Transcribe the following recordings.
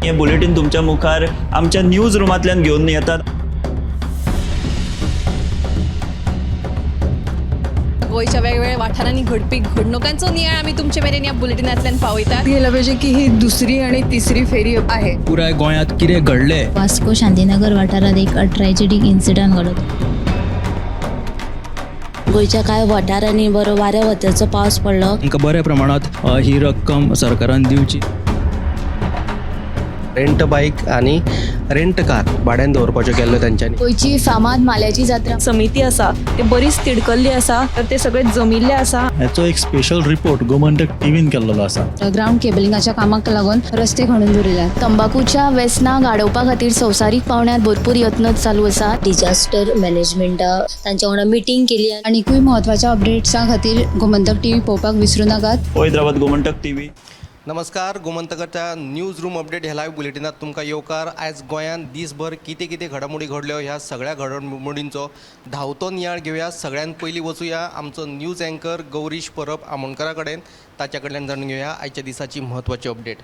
हें बुलेटीन तुमच्या मुखार आमच्या न्यूज रुमांतल्यान घेवन येतात. गोंयच्या वेगवेगळ्या वाठारांनी घडपी घडणुकांचो नियाळ आमी तुमचे मेरेन ह्या बुलेटिनांतल्यान पावयतात. गेलं पाहिजे की ही दुसरी आणि तिसरी फेरी आहे. पुराय गोंयांत कितें घडलें. वास्को शांतीनगर वाठारात एक ट्रॅजेडीक इन्सिडंट घडलो. गोंयच्या कांय वाठारांनी बरो वाऱ्या वताचो पावस पडलो. तांकां बऱ्या प्रमाणांत ही रक्कम सरकारान दिवची. रेंट बायक आनी रेंट कार भाड्यान दवरपाच्यो केल्ल्यो तेंच्यांनी. गोंयची फामाद माल्याची जात्रा. समिती आसा ते बरीच तिडकल्ली आसा, तर ते सगळे जमिल्ले आसा. हाचो एक स्पेशल रिपोर्ट गोमंतक टीव्हीन केल्लो आसा. ग्राउंड केबलिंगाच्या कामाक लागून रस्ते खणून दवरिल्यात. तंबाकूच्या वेसनाक आडोवपा खातीर संवसारीक पावंड्यार भरपूर यत्न चालू आसा. डिजास्टर मॅनेजमेंटा तांच्या वांगडा मिटींग केली. आनीकूय म्हत्वाच्या अपडेट्सां खातीर गोमंतक टीव्ही पळोवपाक विसरूं नाकात. पळयत रावात गोमंतक टीव्ही. नमस्कार, गोमंतकाच्या न्यूज रूम अपडेट ह्या लायव्ह बुलेटिनात तुमकां येवकार. आयज गोंयांत दीसभर कितें कितें घडामोडी घडल्यो ह्या सगळ्या घडामोडींचो धांवतो नियाळ घेवया. सगळ्यात पयलीं वचुया आमचो न्यूज अँकर गौरीश परब आमोणकरा कडेन, ताच्या कडल्यान जाणून घेवया आयच्या दिसाची म्हत्वाची अपडेट.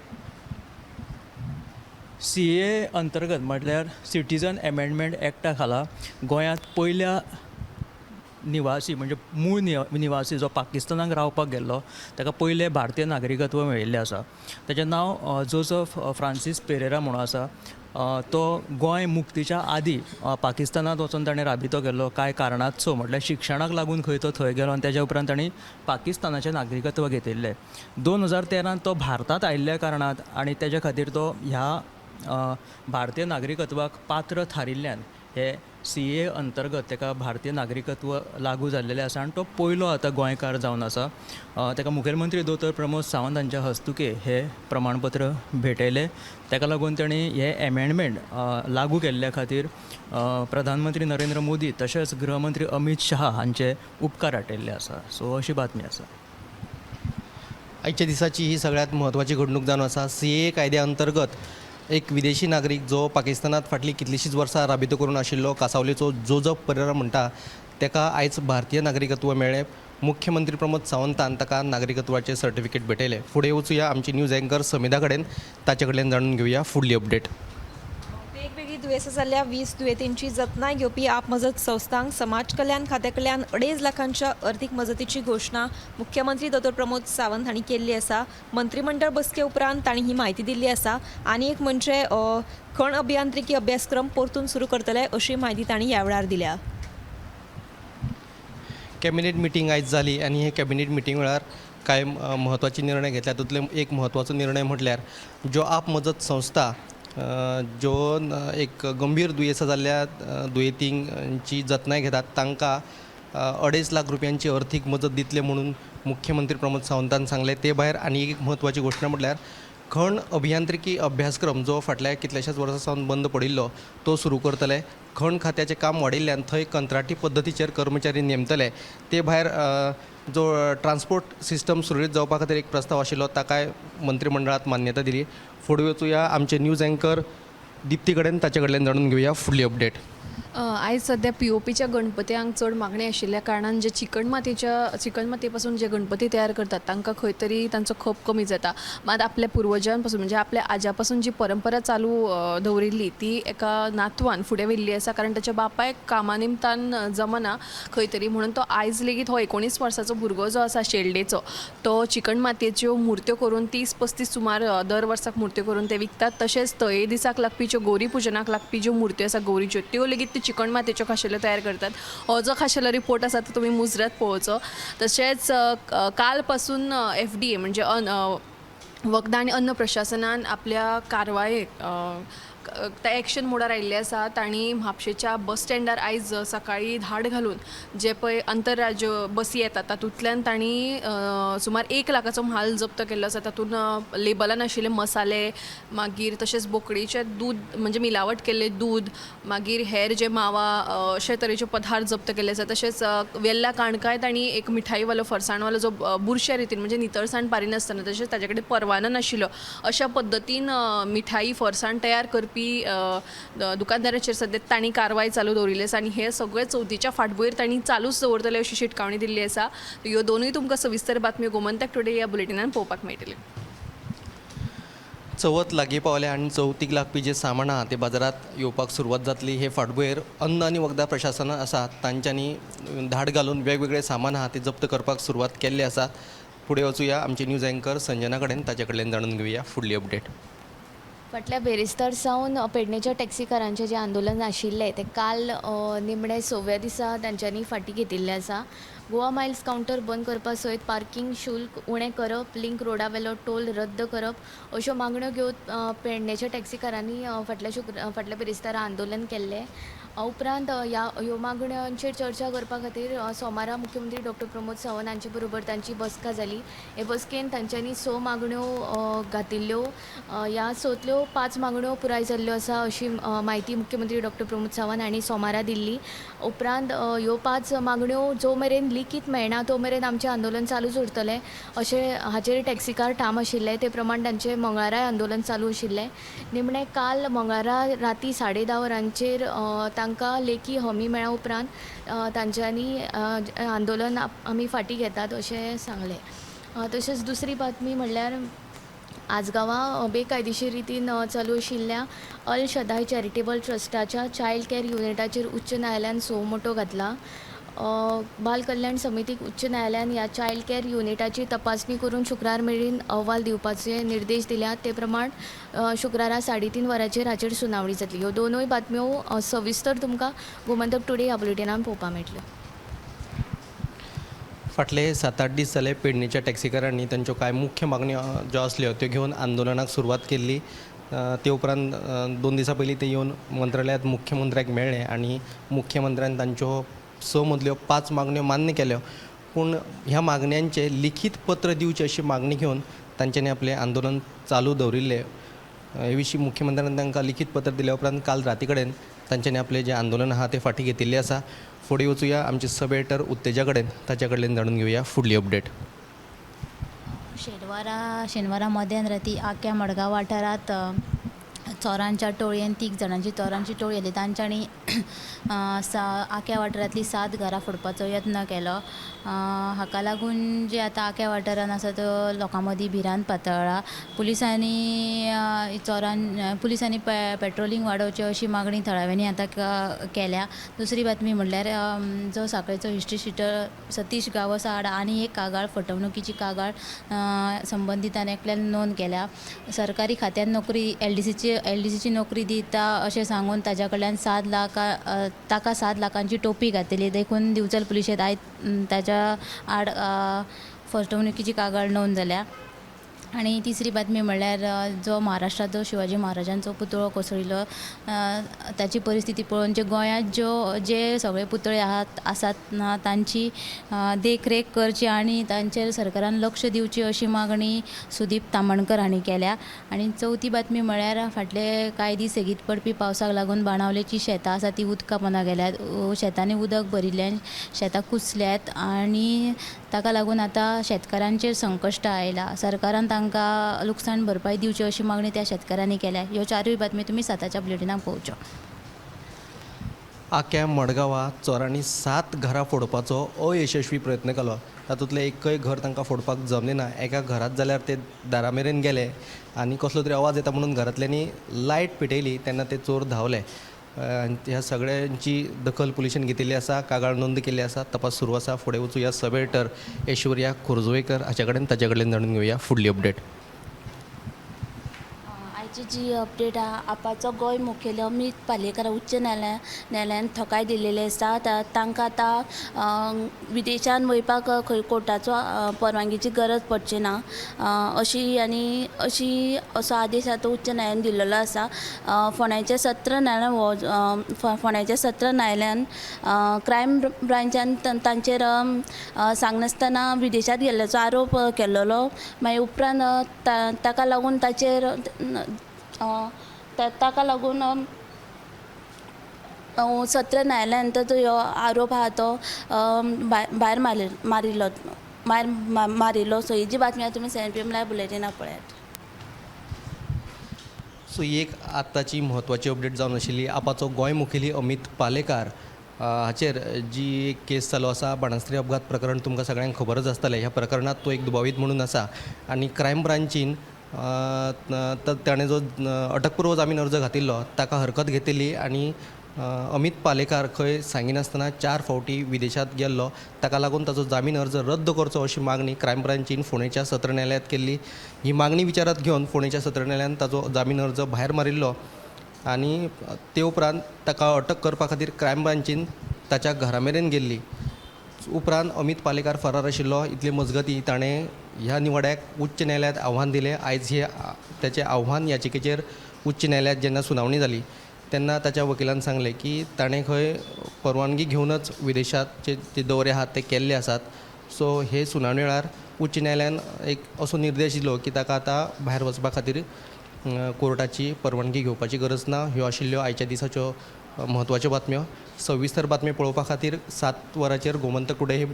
सी ए अंतर्गत म्हटल्यार सिटीजन एमेंडमेंट एक्टा खाला गोंयांत पयल्या निवासी म्हणजे मूळ निवासी जो पाकिस्तानाक रावपाक गेल्लो ताका पयलें भारतीय नागरिकत्व मेळिल्लें आसा. ताचें नांव जोजफ फ्रांसीस पेरेरा म्हणून आसा. तो गोंय मुक्तीच्या आदी पाकिस्तानांत वचून ताणें राबितो केल्लो. कांय कारणास्तव म्हटल्यार शिक्षणाक लागून खंय तो थंय गेलो आनी तेज्या उपरांत ताणें पाकिस्तानाचें नागरिकत्व घेतिल्लें. 2013त तो भारतांत आयिल्ल्या कारणान आनी तेज्या खातीर तो ह्या भारतीय नागरिकत्वाक पात्र थारिल्ल्यान हे सी ए अंतर्गत ताका भारतीय नागरिकत्व लागू जाल्लेलें आसा आनी तो पयलो आतां गोंयकार जावन आसा. ताका मुखेलमंत्री दोतोर प्रमोद सावंत हांच्या हस्तुके हे प्रमाणपत्र भेटयलें. ताका लागून तांणी हे एमेंडमेंट लागू केल्ल्या खातीर प्रधानमंत्री नरेंद्र मोदी तशेंच गृहमंत्री अमीत शहा हांचे उपकार आटयल्ले आसा. सो अशी बातमी आसा. आयच्या दिसाची ही सगळ्यात म्हत्वाची घडणूक जावन आसा. सी ए कायद्या अंतर्गत एक विदेशी नागरीक जो पाकिस्तानांत फाटलीं कितलींशींच वर्सां राबितो करून आशिल्लो, कासावलेचो जोजफ परेरा म्हणटा, ताका आयज भारतीय नागरिकत्व मेळ्ळें. मुख्यमंत्री प्रमोद सावंतान ताका नागरिकत्वाचें सर्टिफिकेट भेटयलें. फुडें वचुया आमची न्यूज अँकर समिधा कडेन, ताचे कडल्यान जाणून घेवया फुडली अपडेट. वेगवेगळी दुयेंसां जाल्ल्या 20 दुयेंतींची जतनाय घेवपी आप मजत संस्थांक समाज कल्याण खात्या कडल्यान 2.5 लाखांच्या अर्थीक मजतीची घोशणा मुख्यमंत्री दोतोर प्रमोद सावंत हांणी केल्ली आसा. मंत्रीमंडळ बसके उपरांत तांणी ही म्हायती दिल्ली आसा. आनी एक म्हणजे खण अभियांत्रिकी अभ्यासक्रम परतून सुरू करतले अशी म्हायती तांणी ह्या वेळार दिल्या. कॅबिनेट मिटींग आयज जाली आनी हे कॅबिनेट मिटींग वेळार कांय म्हत्वाचे निर्णय घेतले. तातूंतले एक म्हत्वाचो निर्णय म्हटल्यार ज्यो आप मजत संस्था ज्यो एक गंभीर दुयेंसां जाल्ल्या दुयेंतींची जतनाय घेतात तांकां 2.5 लाख रुपयांची अर्थीक मजत दितले म्हणून मुख्यमंत्री प्रमोद सावंतान सांगलें. ते भायर आनी एक म्हत्वाची घोशणा म्हटल्यार खण अभियांत्रिकी अभ्यासक्रम जो फाटल्या कितल्याशाच वर्सां सावन बंद पडिल्लो तो सुरू करतले. खण खात्याचें काम वाडिल्ल्यान थंय कंत्राटी पद्दतीचेर कर्मचारी नेमतले. ते भायर जो ट्रान्सपोर्ट सिस्टम सुरळीत जावपा खातीर एक प्रस्ताव आशिल्लो ताकाय मंत्रिमंडळांत मान्यता दिली. फुडें वचुया आमचे न्यूज अँकर दिप्ती कडेन, ताचे कडल्यान जाणून घेवया फुडली अपडेट. आयज सद्या पी ओ पीच्या गणपत्यांक चड मागणी आशिल्ल्या कारणान जे चिकण मातये पासून जे गणपती तयार करतात तांकां खंय तरी तांचो खप कमी जाता. मात आपल्या पुर्वजां पासून म्हणजे आपल्या आज्या पासून जी परंपरा चालू दवरिल्ली ती एका नातवान फुडें व्हेल्ली आसा, कारण ताच्या बापायक कामा निमतान जमना खंय तरी, म्हणून तो आयज लेगीत हो 19 वर्साचो भुरगो जो आसा शेल्डेचो तो चिकण मातयेच्यो मुर्त्यो करून 30-35 सुमार दर वर्साक मुर्त्यो करून ते विकतात. तशेंच तये दिसाक लागपी ज्यो गौरी पुजनाक लागपी ज्यो मुर्त्यो आसा गौरीच्यो त्यो लेगीत ते चिकण मातयेच्यो खाशेल्यो तयार करतात. हो जो खाशेलो रिपोर्ट आसा तो तुमी मुजरत पळोवचो. तशेंच काल पासून एफ डी ए म्हणजे वखदां आनी अन्न प्रशासनान आपल्या कारवायेक ते एक्शन मोडार आयिल्ले आसा. तांणी म्हापशेच्या बस स्टँडार आयज सकाळीं धाड घालून जे पळय आंतरराज्य बसी येतात तातूंतल्यान तांणी सुमार 1 लाखाचो म्हाल जप्त केल्लो आसा. तातूंत लेबलां नाशिल्ले मसाले, मागीर तशेंच बोकडेचें दूद म्हणजे मिलावट केल्लें दूद, मागीर हेर जे मावा अशे तरेचे पदार्थ जप्त केल्ले आसा. तशेंच वेल्ला काणकाय तांणी एक मिठाईवालो फरसाणवालो जो बुरश्या रितीन म्हणजे नितळसाण पारिनासतना तशेंच ताचे कडेन परवानो नाशिल्लो अशा पद्दतीन मिठाई फरसाण तयार करपी दुकानदाराचेर सद्या तांणी कारवाय चालू दवरिल्ली आसा आनी हे सगळे चवथीच्या फाटभुंयेर तांणी चालूच दवरतले अशी शिटकावणी दिल्ली आसा. ह्यो दोनूय तुमकां सविस्तर बातम्यो गोमंतक टुडे ह्या बुलेटिनान पळोवपाक मेळटल्यो. चवथ लागीं पावल्या आनी चवथीक लागपी जें सामान आहा तें बाजारांत येवपाक सुरवात जातली. हे फाटभुंयेर अन्न आनी वखदां प्रशासन आसा तांच्यांनी धाड घालून वेगवेगळे सामान आहा ते जप्त करपाक सुरवात केल्ली आसा. फुडें वचुया आमचे न्यूज एंकर संजना कडेन, ताचे कडल्यान जाणून घेवया फुडली अपडेट. फाटल्या बेरेस्तार सावन पेडणेच्या टॅक्सीकारांचें जें आंदोलन आशिल्लें तें काल निमणे सव्या दिसा तांच्यांनी फाटीं घेतिल्लें आसा. गोवा मायल्स कावंटर बंद करपा सयत पार्किंग शुल्क उणें करप, लिंक रोडा वेलो टोल रद्द करप अश्यो मागण्यो घेवन पेडणेच्या टॅक्सीकारांनी फाटल्या बिरेस्तारा आंदोलन केल्लें. उपरांत ह्यो मागण्यांचेर चर्चा करपा खातीर सोमारा मुख्यमंत्री डॉक्टर प्रमोद सावंत हांचे बरोबर तांची बसका जाली. हे बसकेन तांच्यांनी 6 मागण्यो घातिल्ल्यो. ह्या 6तल्यो 5 मागण्यो पुराय जाल्ल्यो आसा अशी म्हायती मुख्यमंत्री डॉक्टर प्रमोद सावंत हांणी सोमारा दिल्ली. उपरांत ह्यो 5 मागण्यो जो मेरेन लिखीत मेळना तो मेरेन आमचें आंदोलन चालूच उरतलें अशें हाचेर टॅक्सीकार ठाम आशिल्ले. ते प्रमाण तांचें मंगळाराय आंदोलन चालू आशिल्लें. निमणें काल मंगळारा राती 10:30 वरांचेर तांकां लेखी हमी मेळ्ळ्या उपरांत तांच्यांनी आंदोलन आमी फाटीं घेतात अशें सांगलें. तशेंच दुसरी बातमी म्हणल्यार आजगांवां बेकायदेशीर रितीन चालू आशिल्ल्या अल शदाय चॅरिटेबल ट्रस्टाच्या चायल्ड कॅर युनिटाचेर उच्च न्यायालयान सो मोटो घातला. बाल कल्याण समितीक उच्च न्यायालयान ह्या चायल्ड कॅर युनिटाची तपासणी करून शुक्रार मेरेन अहवाल दिवपाचे निर्देश दिल्यात. ते प्रमाण शुक्रारा 3:30 वरांचेर हाचेर सुनावणी जातली. ह्यो दोनूय बातम्यो सविस्तर तुमकां गोमंतक टुडे ह्या बुलेटिनान पळोवपाक मेळटल्यो. फाटले 7-8 दीस जाले पेडणेच्या टॅक्सीकारांनी तांच्यो कांय मुख्य मागण्यो ज्यो आसल्यो त्यो घेवन आंदोलनाक सुरवात केल्ली. ते उपरांत 2 दिसां पयलीं ते येवन मंत्रालयांत मुख्यमंत्र्याक मेळ्ळे आनी मुख्यमंत्र्यान तांच्यो 6 मदल्यो 5 मागण्यो मान्य केल्यो. पूण ह्या मागण्यांचें लिखीत पत्र दिवचें अशी मागणी घेवन तांच्यांनी आपलें आंदोलन चालू दवरिल्लें. हे विशीं मुख्यमंत्र्यान तांकां लिखीत पत्र दिल्या उपरांत काल राती कडेन तांच्यांनी आपलें जें आंदोलन आहा तें फाटीं घेतिल्लें आसा. फुडें वचुया आमचे सब एडिटर उत्तेजा कडेन, ताच्या कडल्यान जाणून घेवया फुडली अपडेट. शेनवारा मध्यान राती आक्या मडगांव वाठारांत चोरांच्या टोळयेन 3 जाणांची चोरांची टोळी आयली. तांच्यांनी आक्या वाठारांतली 7 घरां फोडपाचो यत्न केलो. हाका लागून जे आतां आक्या वाठारांत आसा तो लोकां मदीं भिरांत पातळ्ळा. पुलिसांनी पेट्रोलिंग वाडोवचें अशी मागणी थळाव्यांनी आतां केल्या. दुसरी बातमी म्हणल्यार जो साखळेचो हिस्ट्री शिटर सतीश गांवस आड आनी एक कागाळ, फटवणुकीची कागाळ संबंदितान एकल्यान नोंद केल्या. सरकारी खात्यान नोकरी एलडीसीची नोकरी दिता अशें सांगून ताज्या कडल्यान 7 लाख ताका 7 लाखांची टोपी घातली. देखून दिवचल पुलिशेंत आयज ताज्या आड फटवणुकीची कागाळ नोंद जाल्या. आनी तिसरी बातमी म्हणल्यार जो महाराष्ट्राचो शिवाजी महाराजांचो पुतळो कोसळिल्लो ताची परिस्थिती पळोवन जे गोंयांत जे सगळे पुतळे आसात ना तांची देखरेख करची आनी तांचेर सरकारान लक्ष दिवची अशी मागणी सुदीप तामणकर हांणी केल्या. आनी चवथी बातमी म्हळ्यार फाटले कांय दीस सेगीत पडपी पावसाक लागून बाणावलेची शेतां आसा ती उदका पोंदा गेल्यात. शेतांनी उदक भरिल्ल्यान शेतां कुसल्यात आनी ताका लागून आतां शेतकारांचेर संकश्ट आयलां. सरकारान तांकां लुकसाण भरपाय दिवची अशी मागणी त्या शेतकारांनी केल्या. ह्यो 4 बातमी तुमी 7च्या बुलेटिनाक पळोवच्यो. आक्या मडगांवा चोरांनी 7 घरां फोडपाचो अयशस्वी प्रयत्न केलो. तातूंतलें एकय घर तांकां फोडपाक जमलें ना. एका घरांत जाल्यार ते दारा मेरेन गेले आनी कसलो तरी आवाज येता म्हणून घरांतल्यांनी लायट पेटयली तेन्ना ते चोर धांवले. ह्या सगळ्यांची दखल पुलिशेन घेतिल्ली आसा, कागाळ नोंद केल्ली आसा, तपास सुरू आसा. फुडें वचुया सब एडिटर ऐश्वर्या खोर्जुवेकर हाच्या कडेन, ताच्या कडल्यान जाणून घेवया फुडली अपडेट. आयची जी अपडेट आहा, आपाचो गोंय मुखेली अमीत पालयेकर उच्च न्यायालयान थकाय दिल्लेली आसा. तांकां आतां विदेशान वयपाक खंय कोर्टाचो परवानगीची गरज पडची ना अशी आनी अशी असो आदेश आतां उच्च न्यायालयान दिल्लो आसा. फोंड्याचे सत्र न्यायालयान फोंड्याच्या सत्र न्यायालयान क्रायम ब्रांचान तांचेर सांगनासतना विदेशांत गेल्ल्याचो आरोप केल्लो. मागीर उपरांत ताका लागून ताचेर ताका लागून सत्र न्यायालयान तो ह्यो आरोप आहा तो भायर मारिल्लो मारिल्लो. सो ही जी बातमी आहा तुमी 7 PM live बुलेटिनाक पळयात. सो ही एक आत्ताची म्हत्वाची अपडेट जावन आशिल्ली. आपाचो गोंय मुखेली अमीत पालेकार हाचेर जी एक केस चालू आसा, बाणस्त्री अपघात प्रकरण तुमकां सगळ्यांक खबरच आसतलें. ह्या प्रकरणांत तो एक दुबावीत म्हणून आसा आनी क्रायम ब्रांचीन ताणें जो अटकपूर्व जामीन अर्ज घातिल्लो ताका हरकत घेतिल्ली आनी अमीत पालेकार खंय सांगिनासतना 4 फावटी विदेशांत गेल्लो, ताका लागून ताचो जामीन अर्ज रद्द करचो अशी मागणी क्रायम ब्रांचीन फोंडेच्या सत्र न्यायालयांत केल्ली. ही मागणी विचारांत घेवन फोंडेच्या सत्र न्यायालयान ताचो जामीन अर्ज भायर मारिल्लो आनी ते उपरांत ताका अटक करपा खातीर क्रायम ब्रांचीन ताच्या घरा मेरेन गेल्ली. उपरांत अमीत पालेकार फरार आशिल्लो. इतले मजगती ताणें ह्या निवाड्याक उच्च न्यायालयांत आव्हान दिलें. आयज हे ताचें आव्हान याचिकेचेर उच्च न्यायालयांत जेन्ना सुनावणी जाली तेन्ना ताच्या वकिलान सांगलें की ताणें खंय परवानगी घेवनच विदेशांत जे दौरे आहात ते केल्ले आसात. सो हे सुनावणी वेळार उच्च न्यायालयान एक असो निर्देश दिलो की ताका आतां भायर वचपा खातीर कोर्टाची परवानगी घेवपाची गरज ना. ह्यो आशिल्ल्यो आयच्या दिसाच्यो म्हत्वाच्यो बातम्यो. सविस्तर बातम्यो पळोवपा खातीर 7 वरांचेर गोमंतक टुडे हे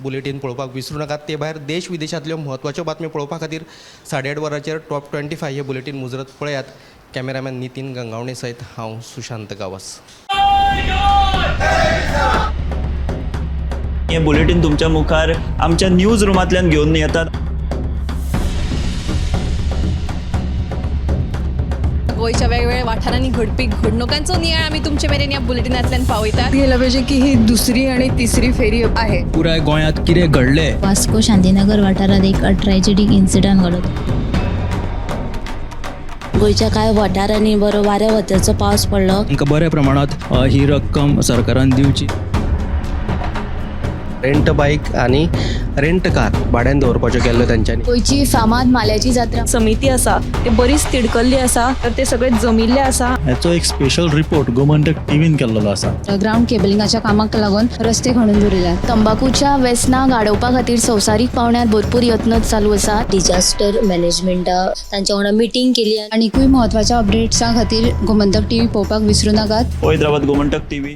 बुलेटीन पळोवपाक विसरूं नाकात. ते भायर देश विदेशांतल्यो म्हत्वाच्यो बातम्यो पळोवपा खातीर 8:30 वरांचेर टॉप 25 हे बुलेटीन मुजरत पळयात. कॅमेरामॅन नितीन गंगावणे सयत हांव सुशांत गांवस. हे बुलेटीन तुमच्या मुखार आमच्या न्यूज रुमांतल्यान घेवन येतात. गोंयच्या वेगवेगळ्या वाठारांनी घडपी घडणुकांचो नियाळ आमी तुमचे मेरेन ह्या बुलेटिनांतल्यान पावयतात. गेलं पाहिजे की ही दुसरी आणि तिसरी फेरी आहे. पुराय गोंयांत कितें घडलें वास्को शांतीनगर वाठारांत एक ट्रॅजेडीक इन्सिडंट घडलो. गोंयच्या कांय वाठारांनी बरो वाऱ्या वताचो पावस पडलो. तांकां बऱ्या प्रमाणांत ही रक्कम सरकारान दिवची. रेंट बायक आनी रेंट कार भाड्यान दवरपाच्यो केल्ल्यो तेंच्यांनी. गोंयची फामाद माल्याची जात्रा समिती आसा ते बरीच तिडकल्ली आसा, तर ते सगळे जमिल्ले आसा. हाचो एक स्पेशल रिपोर्ट गोमंतक टीव्हीन केल्लो आसा. ग्रावंड केबलिंगाच्या कामाक लागून रस्ते खणून दवरिल्यात. तंबाखूच्या वेसनाक आडोवपा खातीर संवसारीक पावंड्यार भरपूर यत्न चालू आसात. डिजास्टर मॅनेजमेंटा तांच्या वांगडा मिटींग केली. आनिकूय म्हत्वाच्या अपडेट्सां खातीर गोमंतक टीव्ही पळोवपाक विसरूं नाकात. पळयत रावात गोमंतक टीव्ही.